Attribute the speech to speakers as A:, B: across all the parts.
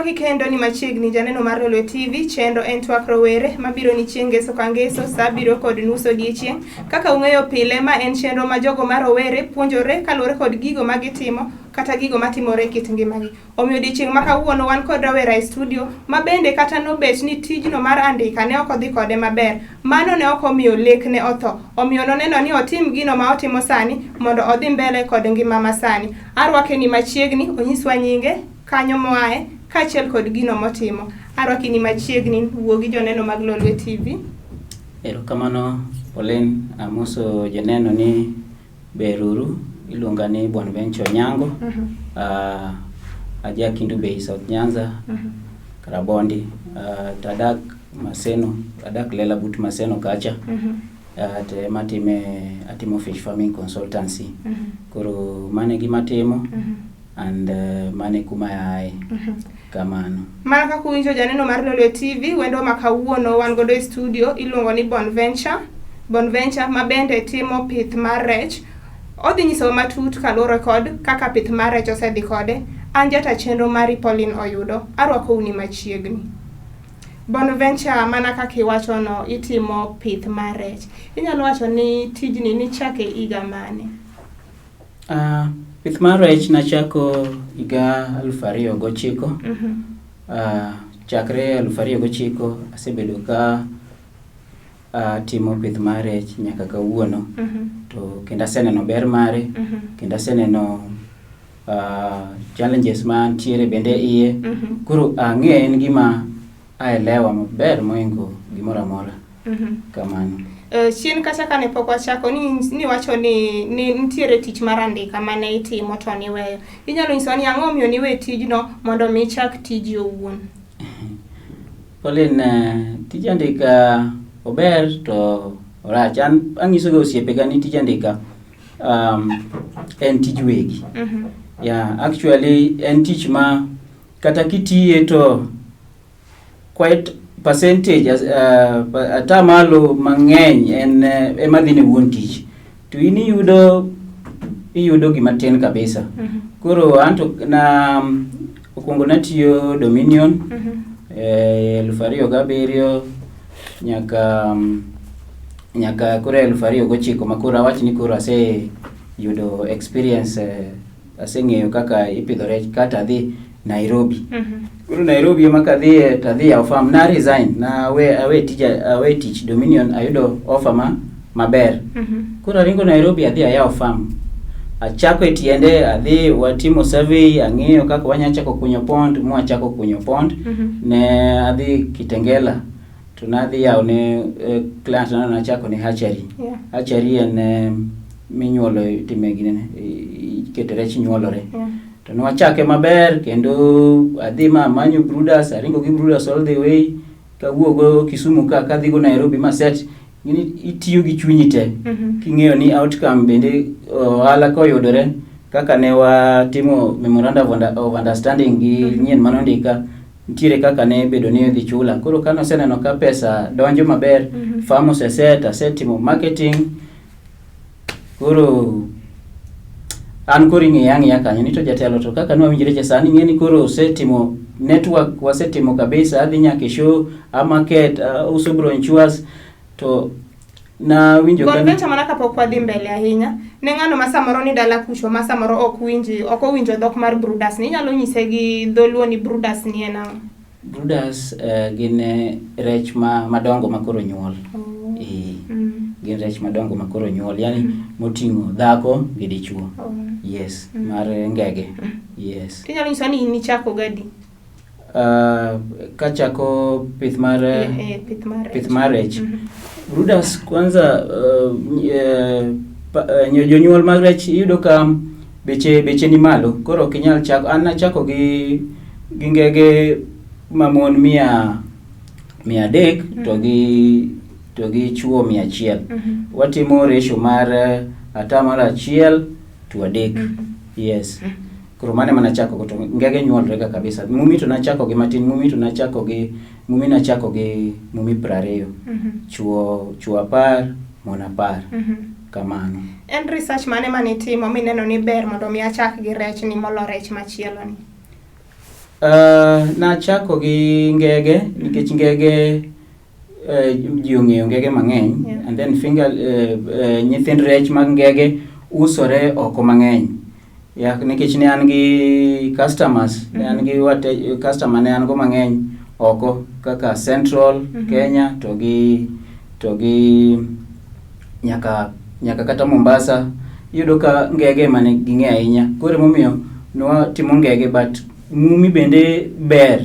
A: Arwaki kendo ni machiegni janeno mar Lolwe TV, chenro en twak rowere mabiro ni chieng' ngeso ka ngeso saa 7:30 odiechieng'. Kaka ung'eyo pile, ma en chenro ma jogo ma rowere puonjore kaluwore kod gigo ma gitimo kata gigo matimore e kit ngimagi. Omiyo odiechieng' ma kawuono wan kod rawera e studio ma bende kata nobet ni tijno mar andika ne ok odhi kode maber, mano ne ok omiyo lekne otho. Omiyo noneno ni otim gino ma otimo sani mondo odhi mbele kod ngima masani. Arwake ni machiegni, onyiswa nyinge, kanyo moaye, kaachiel kod gino motimo. Arwaki ni machiegni, wuo gi joneno mag Lolwe TV.
B: Erokamano Pauline, amoso joneno ni beruru, iluonga ni Bonventure Onyango. Aja Kendu Bay, South Nyanza, Karabondi. To adak Maseno, adak Lela but Maseno kacha. To ema atime, atimo fish farming consultancy. Koro mano e gima atimo and mano e kuma aaye. Kamano.
A: Mana kaka uwinjo janeno mar Lolwe TV, wendo ma kawuono wan godo e studio iluongo ni Bonventure. Bonventure ma bende timo pith mar rech. Odhi nyisowa matut kaluwore kod kaka pith mar rech osedhi kode. An jata chenro mari Pauline Oyudo, arwakou ni machiegni. Bonventure, mana kaka iwachono, itimo pith mar rech. Inyalo wacho ni tijni nichake higa mane?
B: Pith mar rech nachako higa 2009. Chakre 2009 asebedo ka atimo pith mar rech nyaka kawuono. To kendo aseneno ber mare, kendo aseneno challenges mantiere bende iye. Koro ang'e en gima aelewa maber mohingo gimoro amora. Kamano.
A: Chien kacha kane pok wachako ni niwacho ni nitiere tich mar andika mane itimo to niweyo. Inyalo nyisowa ni ang'o omiyo niwe tijno mondo mi ichak tiji owuon?
B: Pauline, tij andika ober to orach. An ang'iso ga osiepega ni tij andika en tij wegi. Yeah, actually en tich ma kata kitiye to quite percentage atamalo mang'eny en ema dhi ne wuon tich. To in iyudo gima tin kabisa. Koro anto na okwongo natiyo Dominion 2007 nyaka koro 2009 ma koro awach ni koro aseyudo experience, aseng'eyo kaka ipidho rech kata adhi Nairobi. Koro Nairobi ema kadhiye to adhi yawo farm, na resign, na awe tija, awe tich Dominion, ayudo offer ma maber. Koro aringo Nairobi adhi ayawo farm. Achako e tiende, adhi watimo survey, ang'iyo kaka wanya chako kunyo pond, mwachako kunyo pond. Ne adhi Kitengela to nadhi yawo ne client na nachako ne hatchery. Hatchery en minyuolo itime ginene, iketo rech nyuolore. To nwachake maber kendo adhi ma amanyo brooders, aringo gi brooders all the way kawuogo Kisumu ka kadhigo Nairobi ma set gini itiyo gi chunyi te king'eyo ni outcome bende ohala koyudore kaka ne watimo memorandum of understanding gi nyien manondika nitiere kaka ne bedo ni idhi chula. Koro kane oseneno ka pesa donjo maber, farm oseset, asetimo marketing, koro an koro ing'iya ang'iya kanyo ni to jatelo to kaka nwawinjre cha sani ing'e ni koro osetimo network, wasetimo kabisa, adhi nyaka e show, a market, auso brochures to nawinjo ka
A: Bonventure, mana kapok wadhi mbele ahinya, ne ng'ano ma samoro ni dala kucho ma samoro ok winji, ok owinjo dhok mar brooders ni, inyalo nyise gi dholuo ni brooders ni en ang'o?
B: Brooders gin rech ma madongo ma koro nyuol. Gin rech madongo ma koro nyuol, yani moting'o dhako gi dichuo. Yes, mar ngege. Yes.
A: Tinyalo nyisowa ni in nichako gadi?
B: Kachako pith mar
A: Pith mar rech.
B: Pith mar rech. Brooders kwanza jonyuol mag rech iyudo ka beche ni malo, koro ok inyal chako. An nachako gi ngege mamon 300 to gi chuo 100. Watimo ratio mar 1 to 3. Yes. Koro mano ema nachako go to ngege nyuolre ga kabisa. Mumi to nachako gi matin, mumi nachako gi mumi 20. Chuo 10, mon 10. Kamano.
A: En research mane manitimo mineno ni ber mondo mi achak gi rech ni molo rech machielo ni?
B: Nachako gi ngege nikech ngege ji ong'eyo ngege mang'eny. And then finger nyithind rech mag ngege usore oko mang'eny. Ya, nikech ne an gi customers, ne an gi wate, customer ne an go mang'eny oko kaka Central Kenya to gi nyaka kata Mombasa. Iyudo ka ngege ema ne ging'e ahinya. Koro emomiyo nwatimo ngege, but mumi bende ber.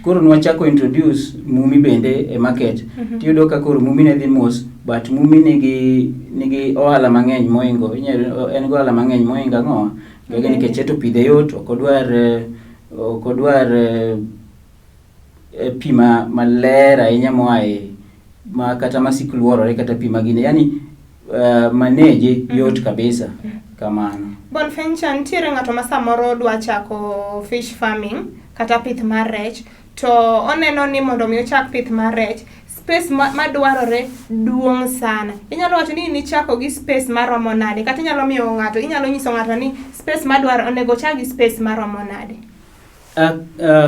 B: Koro nwachako introduce mumi bende e market. Tiyudo ka koro mumi ne dhi mos, but mumi nigi ohala mang'eny moingo inyalo en gi ohala mang'eny moingo ang'owa ngege, nikech eto pidhe yot, ok odwar pi maler ahinya moa e ma kata masik luorore kata pi magine yani manage yot kabisa kamano.
A: Bonventure, nitiere ng'ato ma samoro dwa chako fish farming kata pith mar rech, to oneno ni mondo mi ochak pith mar rech, space madwarore duong' sana. Inyalo wacho ni nichako gi space maromo nade, kata inyalo miyo ng'ato, inyalo nyiso ng'ato ni space madwaro onego ochak gi space maromo nade?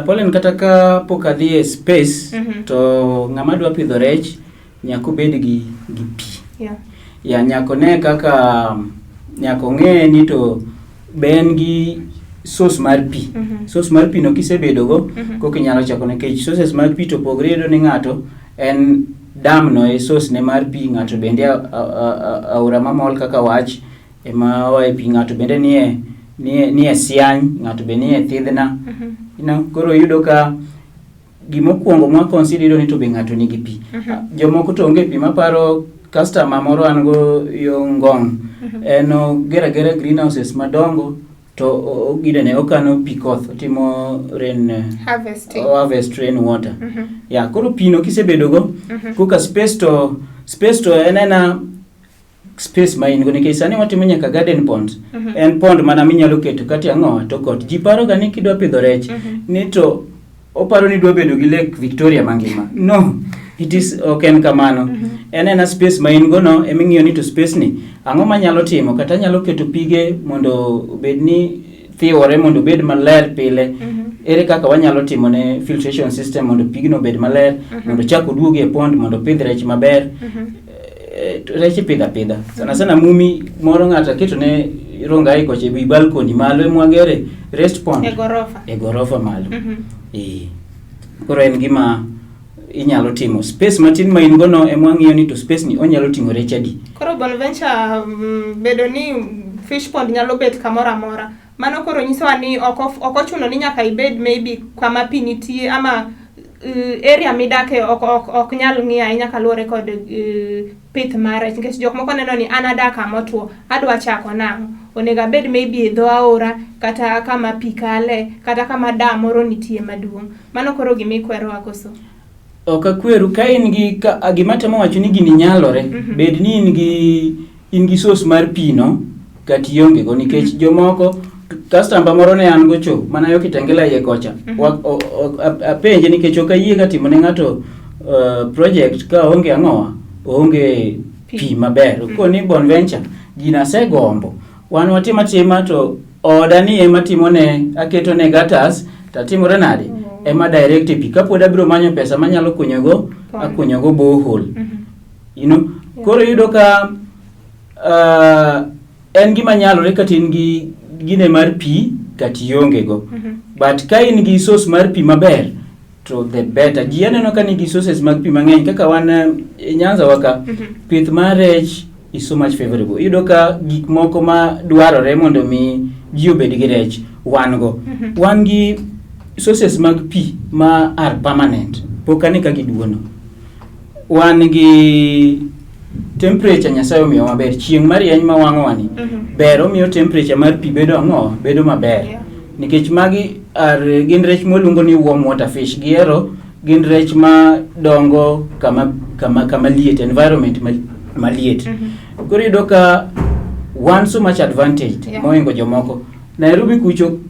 B: Pauline, kata ka pok adhi e space, to ng'ama dwa pidho rech nyaka obed gi pi. Ya, nyaka one kaka nyaka ong'e ni to be en gi source mar pi. Source mar pi no kisebedo go, koka inyalo chako, nikech sources mag pi to opogore. Iyudo ni ng'ato en dam no e source ne mar pi, ng'ato bende aora mamol kaka wach ema oae pi, ng'ato bende nie siany, ng'ato be nie thidhna. Koro iyudo ka gimokwongo mwa consider, iyudo ni to be ng'ato nigi pi. Jomoko to onge pi. Maparo customer moro an go yo Ngong, en ogero agera greenhouses madongo to ginene okano pi koth, otimo rain
A: harvesting.
B: O harvest rain water. Ya, koro pi no kisebedo go, koka space to en ena space ma in go, nikech sani watimo nyaka garden ponds. En pond mana minyalo keto kata ang'o to kot ji paro ga ni kidwa pidho rech ni to oparo ni dwa bedo gi Lake Victoria mangima. No, it is ok en kamano. En ena space ma in go no eming'iyo ni to space ni ang'o manyalo timo, kata anyalo keto pige mondo obed ni thiwore mondo obed maler pile. Ere kaka wanyalo timo ne filtration system mondo pigno obed maler, mondo chak oduogi e pond mondo opidh rech maber. To rech ipidho apidha sana sana mumi moro ng'ato aketo ne Rongai kocha e wi balcony malo emwagere raised pond
A: e gorofa.
B: E gorofa malo. Eh. Koro en gima inyalo timo space matin ma in go no emwang'iyo ni to space ni onyalo ting'o rech adi.
A: Koro Bonventure, bedo ni fish pond nyalo bet kamoro amora, mano koro nyisowa ni ok ochuno ni nyaka ibed maybe kama pi nitie ama area midake ok nyal ng'iyo ahinya kaluwore kod pith mar rech, nikech jok moko neno ni an adak kama otuo, adwa chako nang'o, onego abed maybe e dho aora kata kama pi kale kata kama dam moro nitie maduong'. Mano koro gima ikwerowa koso?
B: Ok akweru. Ka in gi ka, gima temo wacho ni gini nyalore, bed ni in gi source mar pi no kata ionge go, nikech jomoko, customer moro ne an go cho mana yo Kitengela iye kocha. Apenje nikech ok ayie ga timo ne ng'ato project ka onge ang'owa, oonge
A: Pi.
B: Pi maber. Okoni Bonventure, gino asegombo, wan watim atima to oda ni ema timone, aketone gutters to atimore nade, ema direct e pi kapod abiro manyo pesa manyalo kunyogo
A: Pond.
B: Akunyogo borehole. Koro iyudo ka en gima nyalore kata in gi gine mar pi kata ionge go. But ka in gi source mar pi maber to the better. Ji aneno ka nigi sources mag pi mang'eny kaka wan e Nyanza wa ka, pith mar rech is so much favorable. Iyudo ka gik moko ma dwarore mondo mi ji obed gi rech wan go. Wan gi sources mag pi ma are permanent. Pok ane ka giduono. Wan gi temperature, Nyasaye omiyo maber. Chieng' marieny ma wang'owa ni ber, omiyo temperature mar pi bedo ang'o? Bedo maber. Nikech magi are gin rech mwaluongo ni warm water fish. Gihero, gin rech ma dongo kama liet, environment maliet. Koro iyudo ka wan so much advantage mohingo jomoko. Nairobi kucho,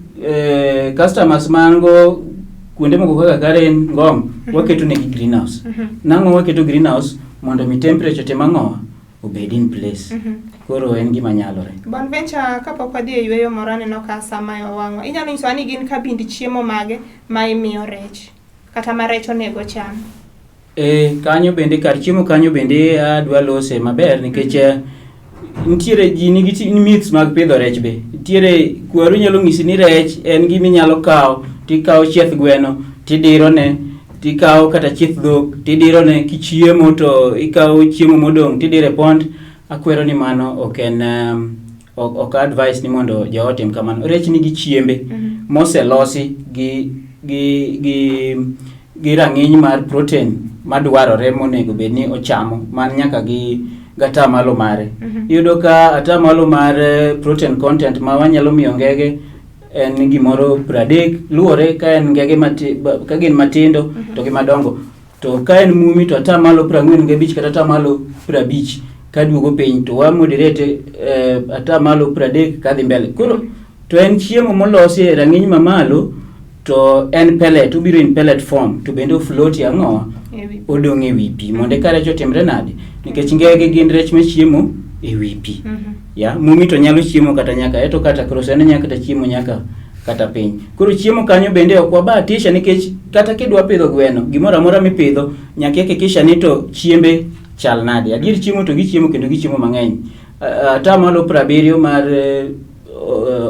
B: customers ma an go kuonde moko kaka Karen, Ngong, waketo negi greenhouse. Nang'o waketo greenhouse? Mondo mi temperature tim ang'o? obed in place. Koro en gima nyalore.
A: Bonventure, kapok wadhi e yueyo moro aneno ka sama owang'wa. Inyalo nyisowa ni gin kabind chiemo mage ma imiyo rech kata ma rech onego cham?
B: E, kanyo bende kar chiemo kanyo bende adwa lose maber nikech nitiere ji nigi myths mag pidho rech be. Nitiere kwaru nyalo nyisi ni rech en gima inyalo kawo tikawo chieth gweno tidirone, tikawo kata chieth dhok tidirone, kichiemo to ikawo chiemo modong' tidiro e pond. Akwero ni mano ok en ok advice ni mondo jaot otim kamano. Rech nigi chiembe moselosi gi rang'iny mar protein madwarore monego bed ni ochamo man nyaka gi atamalo mare. Iyudo ka atamalo mar protein content ma wanyalo miyo ngege en gimoro 30, luwore ka en ngege ka gin matindo to gi madongo. To ka en mumi to atamalo 45 kata atamalo 50 kaduogo piny to wa moderate atamalo 30 kadhi mbele. Koro to en chiemo molosi e rang'iny mamalo to en pellet, obiro in pellet form to bende ofloat ang'o? Odong' e wi pi mondo eka rech otimre nade? Nikech ngege gin rech machiemo e wi pi. Ya, mumi to nyalo chiemo kata nyaka eto kata cross en nyaka kata chiemo nyaka kata piny. Koro chiemo kanyo bende ok wabahatisha nikech kata kidwa pidho gweno, gimoro amora mipidho nyaka ihakikisha ni to chiembe chal nade. Adier chiemo to gichiemo kendo gichiemo mang'eny. Atamalo 70 mar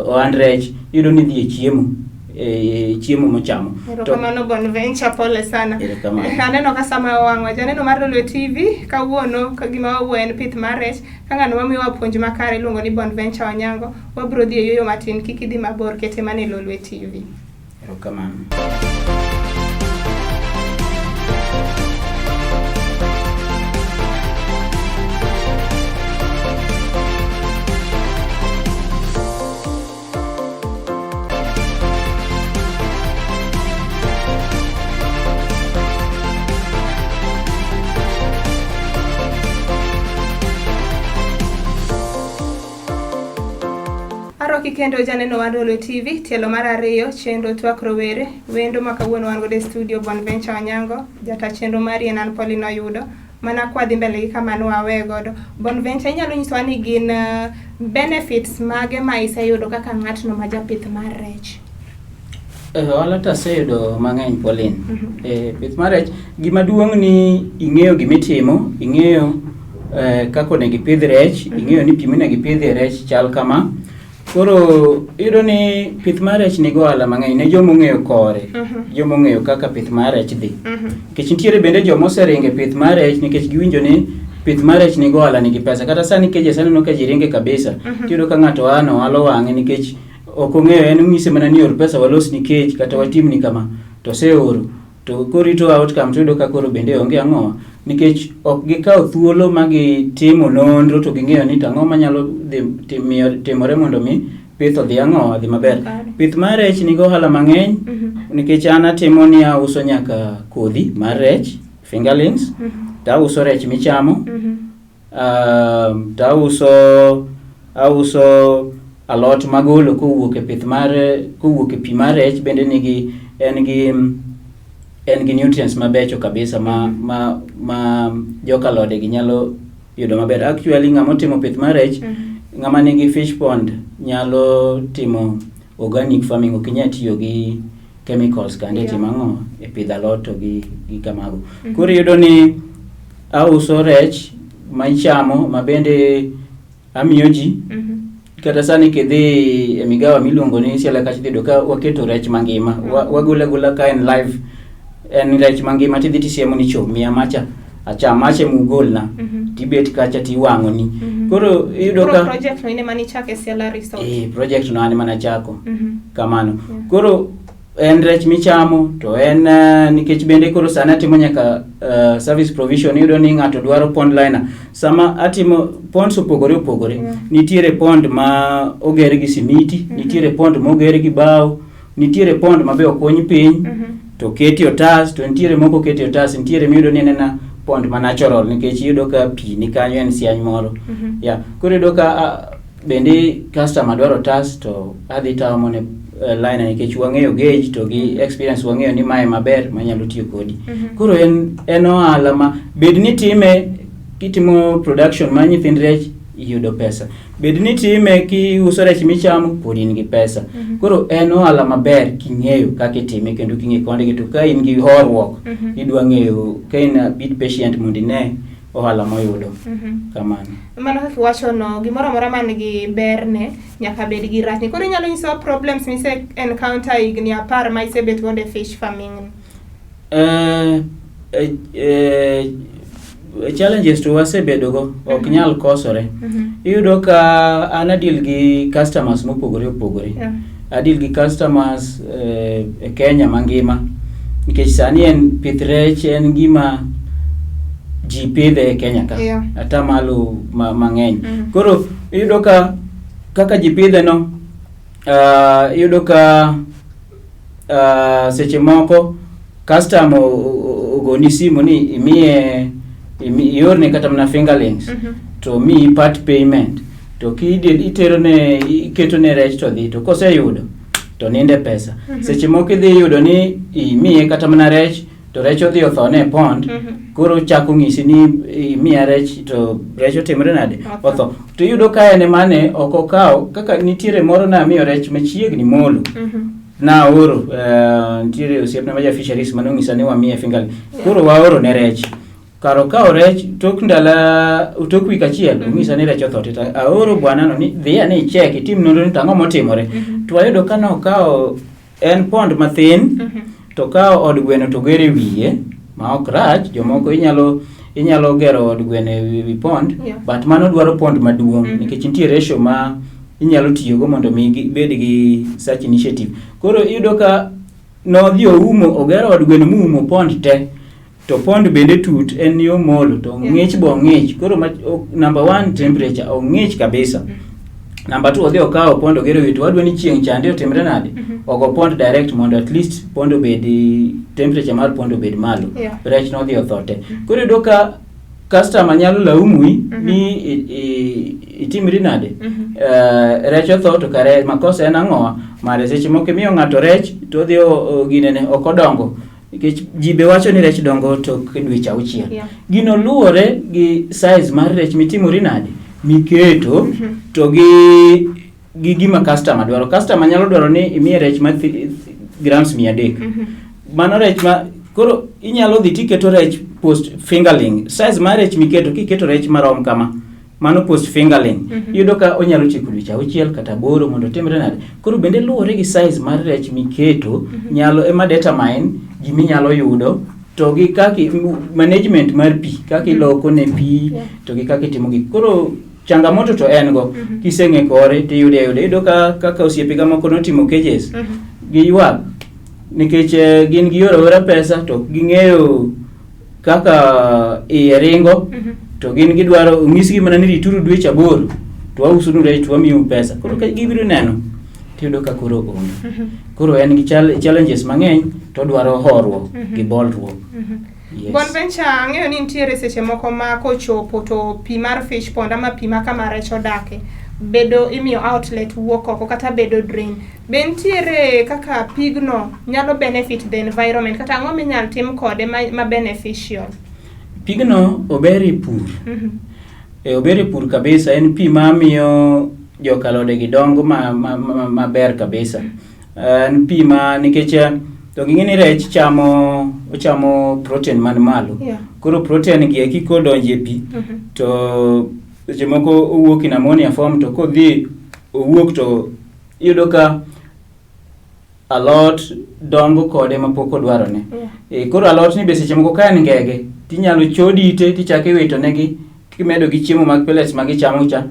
B: ohand rech iyudo ni dhi e chiemo, chiemo mochamo.
A: Erokamano Bonventure, pole sana.
B: Erokamano.
A: Aneno ka sama owang'wa. Janeno mar Lolwe TV, kawuono ka gima wawuoyo en pith mar rech. Ka ng'ano mamiyowa puonj makare iluongo ni Bonventure Onyango. Wabiro dhi e yueyo matin, kik idhi mabor, kete mana e Lolwe TV.
B: Erokamano.
A: Arwaki kendo janeno mar Lolwe TV, tielo mar ariyo, chenro twak rowere. Wendo ma kawuono wan godo e studio Bonventure Onyango, jata chenro mari en an Pauline Oyudo. Mana kwadhi mbele gi kama nwawe godo. Bonventure, inyalo nyisowa ni gin benefits mage ma iseyudo kaka ng'atno ma japith mar rech?
B: Ohala to aseyudo mang'eny Pauline. Pith mar rech, gima duong' ni ing'eyo gimitimo, ing'eyo kaka onego ipidh rech, ing'eyo ni pi monego ipidhie rech chal kama. Koro iyudo ni pith mar rech nigi ohala mang'eny ne joma ong'eyo kore, joma ong'eyo kaka pith mar rech dhi. Nikech nitiere bende joma oseringo e pith mar rech nikech giwinjo ni pith mar rech nigi ohala, nigi pesa. Kata sani keje sani aneno ka ji ringe kabisa. Tiyudo ka ng'ato a no alo wang'e nikech ok ong'eyo, en onyise mana ni or pesa walosni kech kata watimni kama, to oseoro. To korito outcome to iyudo ka koro bende onge ang'o, nikech ok gikawo thuolo ma gitimo nonro to ging'eyo ni to ang'o manyalo dhi timore mondo mi pith odhi ang'o, odhi maber. Pith mar rech nigi ohala mang'eny nikech an atimo ni auso nyaka kodhi mar rech, fingerlings, to auso rech michamo, to auso alot magolo kowuok e pith mar, kowuok e pi mar rech bende nigi en gi nutrients mabecho kabisa ma joka alode gi nyalo yudo maber. Actually ng'ama otimo pith mar rech, ng'ama nigi fish pond nyalo timo organic farming, ok inyal tiyo gi chemicals kande timo ang'o e pidho alot to gi kamago. Koro iyudo ni auso rech ma ichamo ma bende amiyo ji. Kata sani kidhi e migawa miluongo ni Siala kacha idhi yudo ka waketo rech mangima. Wagole agola ka en live, en rech mangima tidhi tisiemo ni cho miya macha acham macha emugolna, tibet kacha tiwang'oni. Koro iyudo ka
A: project no in ema nichako e Siala Resort?
B: Project no an ema nachako. Kamano. Koro en rech michamo to en nikech bende koro sani atimo nyaka service provision. Iyudo ni ng'ato dwaro pond liner. Sama atimo ponds opogore opogore. Nitiere pond ma oger gi simiti, nitiere pond moger gi bao, nitiere pond ma be okuny piny to oketi otas, to nitiere moko oketi otas, nitiere miyudo ni en ena pond ma natural nikech iyudo ka pi ni kanyo en siany moro. Yeah. Koro iyudo ka bende customer dwaro otas to adhi taomo ne liner nikech wang'eyo gauge to gi experience wang'eyo ni mae maber manyalo tiyo kodi. Koro en ohala ma bed ni time Kitimo production mar nyithind rech iyudo pesa. Bed ni time kiuso rech michamo pod in gi pesa. Koro en ohala maber king'eyo kaka itime kendo king'eyo kondgi to ka in gi horuok idwa ng'eyo ka in a bit patient mondo ine ohala moyudo. Kamano.
A: Mano kaka iwacho no, gimoro amora man gi berne nyaka bed gi rachne. Koro inyalo nyisowa problems mise encounter higni 10 ma isebet godo e fish farming ni.
B: Challenges to wasebedogo ok nyal kosore. Iyudo ka an adeal gi customers mopogore opogore. Adeal gi customers e Kenya mangima nikech sani en pith rech en gima ji pidhe e Kenya ka atamalo mang'eny. Koro iyudo ka kaka ji pidhe no, iyudo ka seche moko customer ogoni simu ni imiye iorne kata mana fingerlings to miyi part payment to iterone iketone rech to dhi to koseyudo to ninde pesa. Seche moko idhi yudo ni imiye kata mana rech to rech odhi othone e pond. Koro chako ng'isi ni imiya rech to rech otimre nade? Otho. To iyudo ka en emane ok okawo kaka nitiere moro namiyo rech machiegni molo. Naoro nitiere osiepna ma ja fisheries manong'isa ni wamiye fingerling. Koro waoro ne rech. Kar okawo rech tok ndala tok wik achiel ong'isa ni rech otho to aoro bwana no ni dhi ane icheck itim nonro ni to ang'o motimore. To wayudo ka nokawo en pond mathin to okawo od gweno to ogero e wiye ma ok rach jomoko inyalo gero od gweno e wi pond but mano dwaro pond maduong' nikech nitie ratio ma inyalo tiyogo mondo mi gibed gi such initiative. Koro iyudo ka nodhi oumo ogero od gweno moumo pond te to pond bende tut en yo molo to ng'ich bo ng'ich koro number 1 temperature ong'ich kabisa. Number 2 odhi okawo pond ogero wi to wadwa ni chieng' chande otimre nade? Ogo pond direct mondo at least pond obed temperature mar pond obed malo. Rech nodhi otho te. Koro iyudo ka customer nyalo laumui ni itimri nade? Rech otho to kare makosa en ang'owa? Mare seche moko imiyo ng'ato rech to odhi ginene ok odongo. Nikech ji be wacho ni rech dongo tok dweche 6. Gino luwore gi size mar rech mitimori nade? Miketo to gi gima customer dwaro. Customer nyalo dwaro ni imiye rech ma grams 300. Mano rech ma koro inyalo dhi tiketo rech post fingerling. Size mar rech miketo kiketo rech marom kama mano post fingerling. Iyudo ka onyalo tieko dweche 6 kata 8 mondo otimre nade. Koro bende luwore gi size mar rech miketo nyalo ema determine giminyalo yudo to gi kaka management mar pi kaka iloko ne pi to gi kaka itimo gik. Koro changamoto to en go kiseng'e kore tiyude ayuda. Iyudo ka kaka osiepega moko notimo cages giywak nikech gin gioro aora pesa to ging'eyo kaka iye ringo to gin gidwaro onyisgi mana ni rituru dweche 8 to wausonu rech to wamiyou pesa. Koro ka gibiro neno tiyudo ka koro onge. Koro en gi challenges mang'eny to odwaro horuok gi bolruok. Yes.
A: Bonventure, ang'eyo ni nitiere seche moko ma kochopo to pi mar fish pond ama pi ma kama rech odake bedo imiyo outlet wuok oko kata bedo drain. Be nitiere kaka pigno nyalo benefit the environment kata ang'o minyal tim kode ma beneficial?
B: Pigno ober e pur. Ober e pur kabisa, en pi ma miyo jokalode gi dongo maber kabisa. En pi ma nikech to ging'e ni rech chamo ochamo protein man malo. Koro protein gi eki kodonjo e pi to seche moko owuok in ammonia form to kodhi owuok to iyudo ka alot dongo kode mapok odwarone. Koro alot ni be seche moko ka en ngege tinyalo chodi ite tichako iwito negi kimedo gi chiemo mag pellets ma gichamo cha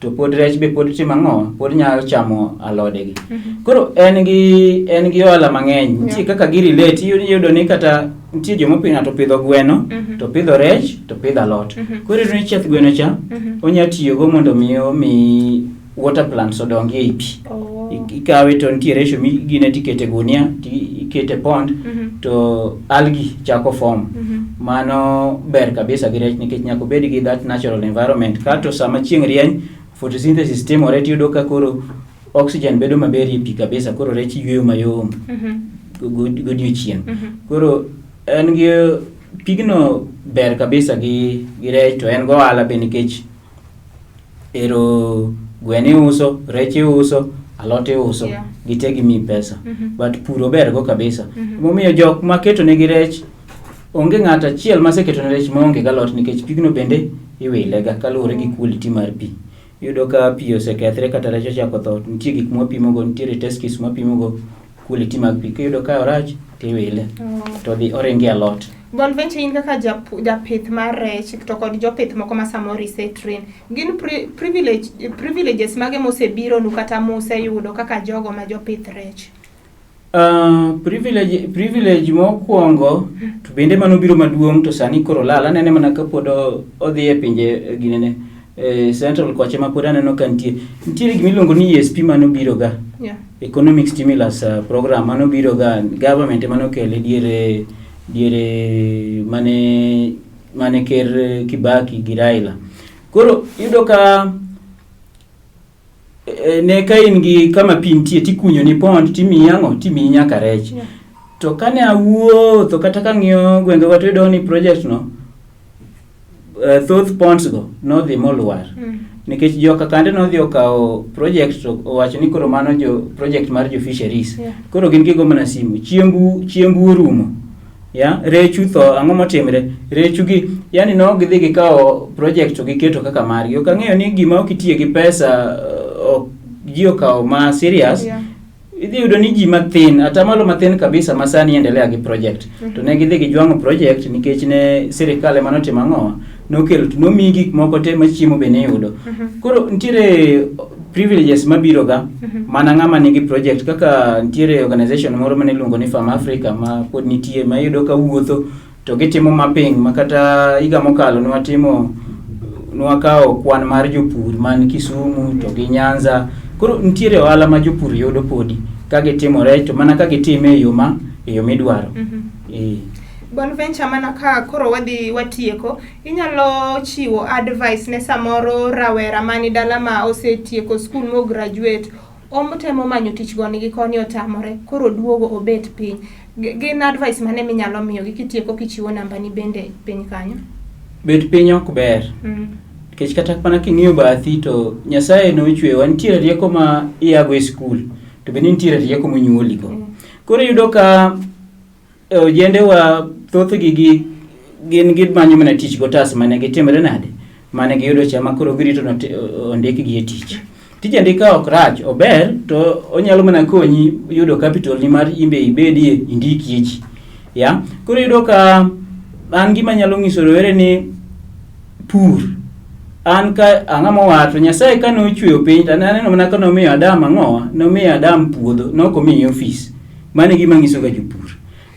B: to pod rech be pod timo ang'o? Pod nyalo chamo alode gi. Koro en gi ohala mang'eny. Nitie kaka gi relate iyudo ni kata nitie joma ng'ato opidho gweno to pidho rech to pidho alot. Koro iyudo ni chieth gweno cha onya tiyogo mondo mi omi water plants odongi ei pi. Ikawe to nitie ratio migine tikete gunia tikete pond to algae chako form. Mano ber kabisa gi rech nikech nyaka obed gi that natural environment. Kato sama chieng' rieny photosynthesis timore tiyudo ka koro oxygen bedo maber e pi kabisa koro rech yweyo mayom godiochieng'. Koro en gi Pigno ber kabisa gi rech to en gohala be nikech ero gweno iuso, rech iuso, alot iuso, gite gimiyi pesa. But pur ober go kabisa. Momiyo jok maketo negi rech onge ng'ato achiel maseketo ne rech maonge galot nikech pigno bende iwile ga kaluwore gi quality mar pi. Iyudo ka pi osekethre kata rech ochako tho, nitie gik mwapimogo, nitiere test kits mwapimogo quality mag pi. Kiyudo ka orach tiwile to dhi oringe alot.
A: Bonventure in kaka japith mar rech to kod jopith moko ma samoro ise train, gin privileges mage mosebironu kata museyudo kaka jogo ma jopith rech?
B: Privilege mokwongo to bende mano biro maduong' to sani koro lal anene mana kapod odhi e pinje ginene central kocha ma pod aneno ka nitie nitiere gima iluongo ni ESP manobiro ga. Economic Stimulus Program manobiro ga government ema nokele diere mane ker Kibaki gi Raila. Koro iyudo ka ne ka in gi kama pi nitie tikunyo ni pond timiyi ang'o timiyi nyaka rech. To kane awuotho kata kang'iyo gwengewa to iyudo ni project no thoth ponds go nodhi molwar. Nikech joka kande nodhi okawo project to owacho ni koro mano jo project mar jo fisheries. Koro gin gigo mana simu. Chiembu orumo. Ya, rechu tho, ang'o motimre? Rechu gi, yani no gidhi gikawo project to giketo kaka margi. Ok ang'eyo ni gima ok itiye gi pesa ok ji okawo ma serious. Idhi yudo ni ji mathin, atamalo mathin kabisa ma sani endelea gi project. To ne gidhi gijwang'o project nikech ne sirikal ema notimo ang'o? Nokelo to nomiyi gik moko te ma chiemo be niyudo. Koro nitiere privileges mabiro ga mana ng'ama nigi project kaka nitiere organization moro mane iluongo ni Farm Africa ma pod nitie ma iyudo ka wuotho to gitimo mapping ma kata higa mokalo ne watimo nwakawo kwan mar jopur man Kisumu to gi Nyanza. Koro nitiere ohala ma jopur yudo podi ka gitimo rech to mana ka gitime e yo ma e yo midwaro.
A: Bonventure, mana ka koro wadhi watieko, inyalo chiwo advice ne samoro rawera mani dala ma osetieko skul mo graduate, otemo manyo tich goni gi koni otamore, koro duogo obet piny. Gin advice mane minyalo miyogi kitieko kichiwo namba ni bende piny kanyo?
B: Bet piny ok ber. Nikech kata mana king'iyo bathi to Nyasaye nochweyowa, nitiere rieko ma iago e skul to bende nitiere rieko monyuoligo. Koro iyudo ka ojendewa thothgi gi gin gimanyo mana tich gotas mane gitimre nade mane giyudo cha ma koro girito ondikgi e tich. Tij andika ok rach, ober to onyalo mana konyi yudo capital ni mar imbe ibedie indikie ji. Ya, koro iyudo ka an gima anyalo nyiso rowere ni pur. An ka ang'ama owacho Nyasaye kane ochweyo piny to aneno mana ka nomiyo Adam ang'owa, nomiyo Adam puodho, nok omiye ofis. Mano e gima anyiso ga jopur.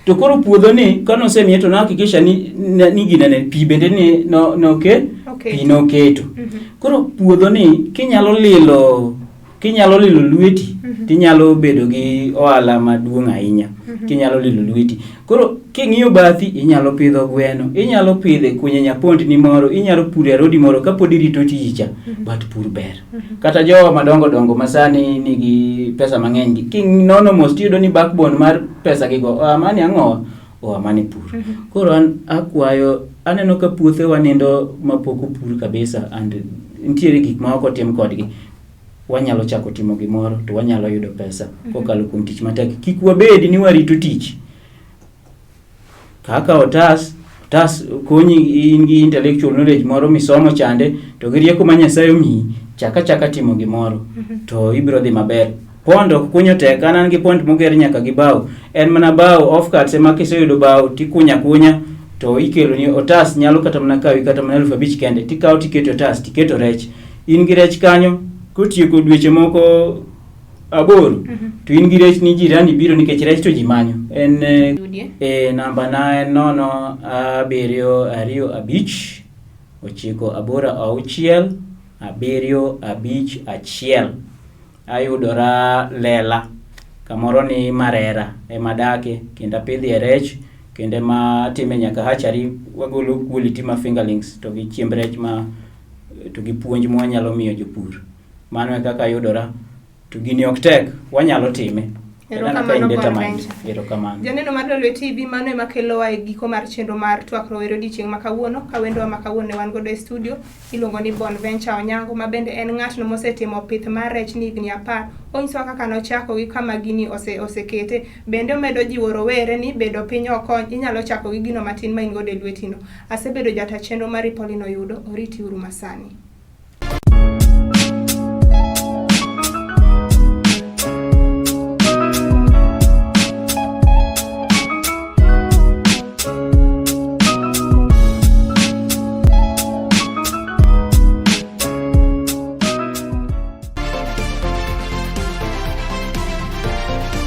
B: To koro puodho ni kane osemiye to nohakikisha ni ginene pi bende ni no, noke, pi noketo. Koro puodho ni kinyalo lilo lweti tinyalo bedo gi ohala maduong' ahinya. Kinyalo lilo lweti. Koro king'iyo bathi inyalo pidho gweno, inyalo pidhe kunye nyapondni moro, inyalo puro e arodi moro kapod irito tiji cha. But pur ber. Kata jowa madongo dongo masani nigi pesa mang'eny gi kinono mos tiyudo ni backbone mar pesa gigo oa mane ang'o oa mane pur. Koro an akwayo aneno ka puothewa nindo mapok opur kabisa and nitiere gik ma ok otim kodgi. Wanyalo chako timo gimoro to wanyalo yudo pesa kokalo kuom tich matek. Kik wabed ni warito tich. Kaka otas konyi in gi intellectual knowledge moro misomo chande to gi rieko ma Nyasaye omiyi chaka chaka timo gimoro to ibiro dhi maber. Pond ok kunyo tek, an gi pond moger nyaka gi bao. En mana bao off cuts ema kiseyudo bao tikunya akunya to ikelo ni otas nyalo kata mana kawi kata mana 5,000 kende tikawo tiketo otas tiketo rech. In gi rech kanyo kotieko dweche moko 8 to in gi rech ni jirani biro nikech rech to ji manyo. En namba na en 0 7 2 5 9 8 6 7 5 1. Ayudora Lela kamoro ni Marera ema adake kendo apidhie rech kendo ema atime nyaka hatchery wagolo quality ma fingerlings to gi chiemb rech ma to gi puonj ma wanyalo miyo jopur. Mano e kaka ayudora to gini ok tek wanyalo time. Erokamano ka in determined. Erokamano.
A: Janeno mar Lolwe TV, mano ema kelowa e giko mar chenro mar twak rowere odiochieng' ma kawuono. Ka wendowa ma kawuono ne wan godo e studio iluongo ni Bonventure Onyango, ma bende en ng'atno mosetimo pith mar rech ni higni 10. Onyisowa kaka nochako gi kama gini osekete. Bende omedo jiwo rowere ni bedo piny ok kony, inyalo chako gi gino matin ma in godo e lwetino. Asebedo jata chenro mari Pauline Oyudo, oriti uru masani.